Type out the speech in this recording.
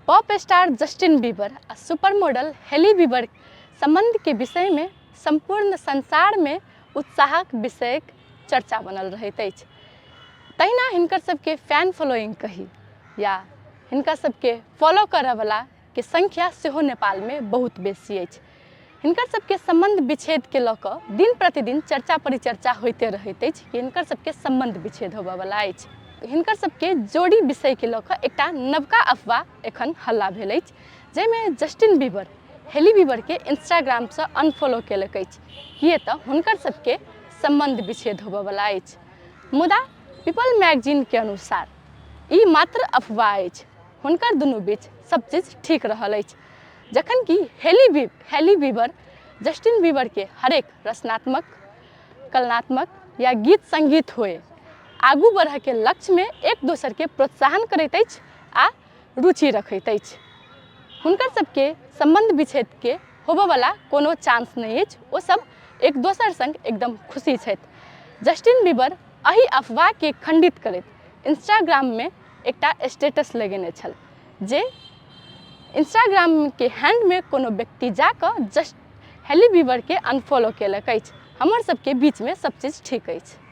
Pop star Justin Bieber आ super model हेली Bieber सम्बन्धके विषयमे सम्पूर्ण संसारमे उत्साहक विषयक चर्चा बनल रहैत अछि। तहिना हिनकर सबके फैन फॉलोइंग कही या हिनका सबके फॉलो करऽवलाके संख्या सेहो नेपालमे बहुत बेसी अछि। हिनकर सबके सम्बन्ध विच्छेदके लऽ कऽ दिन प्रतिदिन चर्चा परिचर्चा होइते रहैत अछि कि हिनकर सबके सम्बन्ध विच्छेद होबऽवला अछि। हिनकर सबके जोड़ी विषयके लऽ कऽ एकटा नवका अफवाह एखन हल्ला भेल अछि, जाहिमे जस्टिन बीबर हेली बीबरके इंस्टाग्रामसँ अनफॉलो केलक अछि, किए तऽ हुनकर सबके सम्बन्ध विच्छेद होबऽवला अछि। मुदा पीपल मैगजीनके अनुसार ई मात्र अफवाह अछि, हुनकर दुनू बीच सब चीज ठीक रहल अछि। जखन कि हेली बीबर जस्टिन बीबरके हरेक रचनात्मक, कलात्मक या गीत सङ्गीत होए आगू बढ़ऽके लक्ष्यमे एक दोसरके प्रोत्साहन करैत अछि आ रुचि रखैत अछि। हुनकर सबके सम्बन्ध विच्छेदके होबऽवला कोनो चांस नहि अछि, ओ सब एक दोसर सङ्ग एकदम खुशी छथि। जस्टिन बीबर एहि अफवाहके खण्डित करैत इंस्टाग्राममे एकटा स्टेटस लगेने छल जे इंस्टाग्रामके हैंडमे कोनो व्यक्ति जाकऽ जस्ट हेली बीबरके अनफॉलो केलक अछि, हमर सबके बीचमे सब चीज ठीक अछि।